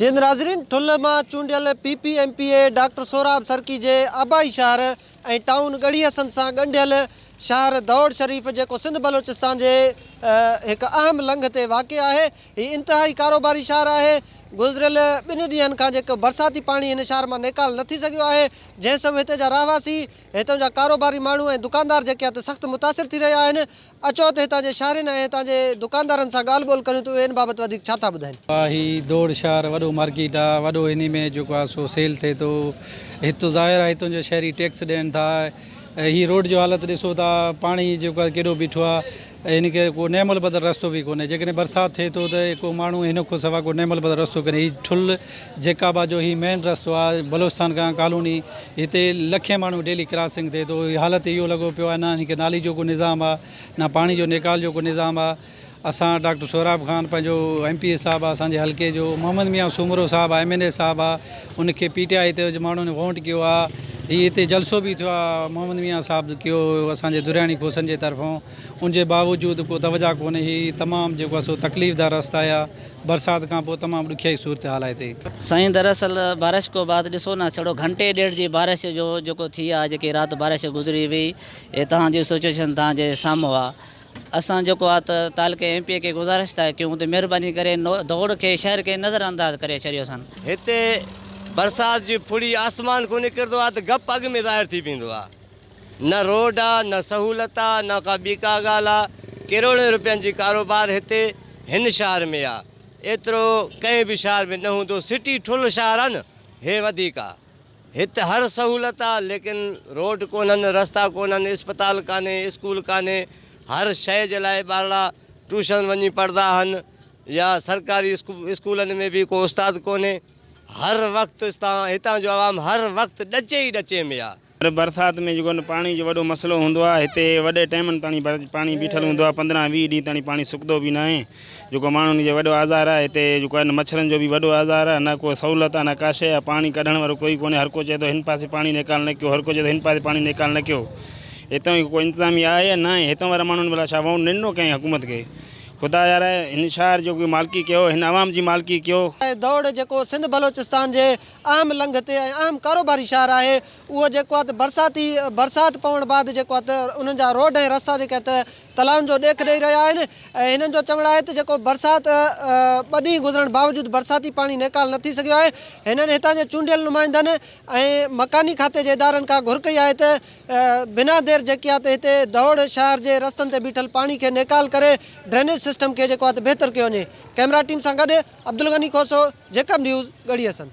جي ناظرين ٺلهه مان چونڊيل P P M P A doctor Sohrab Sarki جي آبائي شهر ۽ ٽائون ڳڙهي حسن سان ڳنڍيل شهر دوڙ شريف جيڪو سنڌ بلوچستان جي هڪ اهم لنگهه تي واقع آهي هي انتهائي ڪاروباري شهر آهي گذريل ٻن ڏينهن کان جيڪو برساتي پاڻي هن شهر مان نيڪال نه ٿي سگهيو آهي جنهن سبب هتي جا رهواسي هتان جا ڪاروباري ماڻهو ۽ دڪاندار جيڪي هت سخت متاثر ٿي رهيا آهن. اچو ته هتان جي شهرين ۽ هتان جي دڪاندارن سان ڳالهه ٻولهه ڪريون ته اهي ان بابت وڌيڪ ڇا ٿا ٻڌائين. هي دوڙ شهر وڏو مارڪيٽ آ وڏو انهي ۾ جيڪو آ سو سيل ٿئي ٿو هت ظاهر آ هتون جا شهري ٽيڪس ڏين ٿا هي روڊ جو حالت ڏسو ٿا پاڻي جيڪو آ ڪيڏو بيٺو آ هن کي ڪو نعم البدل رستو به ڪونهي جيڪڏهن برسات ٿئي ٿو ته ڪو ماڻهو هن کان سوا ڪو نعم البدل رستو ڪونهي هي ٺل جيڪب آباد جو هي مين رستو آهي بلوچستان کان ڪالوني هتي لکين ماڻهو ڊيلي ڪراسنگ ٿئي ٿو حالت اهو لڳو پيو آهي نه هن کي نالي جو ڪو نظام آهي نه پاڻي جو نيڪال جو ڪو نظام آهي اسان ڊاڪٽر سهراب خان پنهنجو ايم پي اي صاحب آهي اسان جي حلقي جو محمد ميان سومرو صاحب آهي ايم اين اي صاحب آهي ان کي پي ٽي آء تي ماڻهن ووٽ ڪيو آهي هي هتي جلسو به ٿيو آهي محمد ميان صاحب ڪيو اسان جي درياڻي کوسن جي طرفون ان جي باوجود ڪو توجه ڪونهي هي تمام جيڪو آهي سو تڪليف ده رستا آهي برسات کان پوء تمام ڏکيائي صورتحال آهي هتي. سائين دراصل بارش کو بعد ڏسو نه ڇڙو گهنٽي ڏيڍ جي بارش جو جيڪو ٿي آ جيڪي رات بارش گذري وئي هي توهان جي سچويشن توهان جي سامهون آ اسان جيڪو آ ته تعلقي ايم پي اي کي گذارش ٿا ڪيون ته مهرباني ڪري دوڙ کي شهر کي نظر انداز ڪري ڇڏيو سن. هتي برسات جي ڦڙي آسمان کان نڪرندو آ ته گپ اڳ ۾ ظاهر ٿي پيندو آ. نه روڊ آ نه سهولت آ نه ڪا ٻي ڪا ڳالهه آ. ڪروڙين روپين جي ڪاروبار هتي هن شهر ۾ آ. ايترو ڪنهن به شهر ۾ نه هوندو. سٽي ٺل شهر آ نه هي وڌيڪ آ. هت هر سهولت آ ليڪن روڊ ڪونهن رستا ڪونهن اسپتال ڪانهي اسڪول ڪانهي هر شئي جي لاء ٻارڙا ٽيوشن وڃي پڙهندا آهن يا سرڪاري اسڪولن ۾ به ڪو استاد ڪونهي هر وقت هتان جو عوام هر وقت ڏچي ئي ڏچي ۾ آ. پر برسات ۾ جيڪو آهي پاڻي جو وڏو مسئلو هوندو آهي هتي وڏي ٽائيمن تاڻي پاڻي بيٺل هوندو آهي 15 20 ڏينهن تاڻي پاڻي سڪندو به ناهي جيڪو ماڻهن جو وڏو آزار آهي هتي جيڪو آهي مڇرن جو به وڏو آزار آهي نه ڪو سهولت آهي نه ڪا شيء آهي پاڻي ڪڍڻ وارو ڪوئي ڪونهي هر ڪو چئي ٿو هن پاسي پاڻي نيڪال نه ڪيو هر ڪو چئي ٿو هن پاسي پاڻي نيڪال نه ڪيو هتان جي ڪو انتظاميا آهي يا ناهي هتان وارا ماڻهن ڀلا ڇا ووٽ نه ڏنو ڪنهن حڪومت کي خدا يار هن شهر جو ڪوئي مالڪي ڪيو هن عوام جي مالڪي ڪيو. دوڙ جيڪو سنڌ بلوچستان جي اهم لنگهه تي ۽ اهم ڪاروباري شهر آهي اهو جيڪو آهي ته برساتي برسات پوڻ بعد جيڪو آهي ته انهن جا روڊ ۽ رستا جيڪي آهي ته تلائن جو ڏيک ڏئي رهيا آهن ۽ هنن جو چوڻ آهي ته جيڪو برسات ٻه ڏينهن گذرڻ باوجود برساتي پاڻي نيڪال نه ٿي سگهيو آهي هنن هتان جي چونڊيل نمائندن ۽ مڪاني کاتي جي ادارن کان گهر ڪئي آهي ته بنا دير جيڪي آهي ته هتي دوڙ شهر جي رستن تي بيٺل پاڻي کي نيڪال ڪري ڊرينيج سسٽم کي جيڪو آهي ته بهتر ڪيو وڃي ڪئميرا ٽيم سان گڏ عبدالغني کوسو جيڪب نيوز ڳڙهي حسن.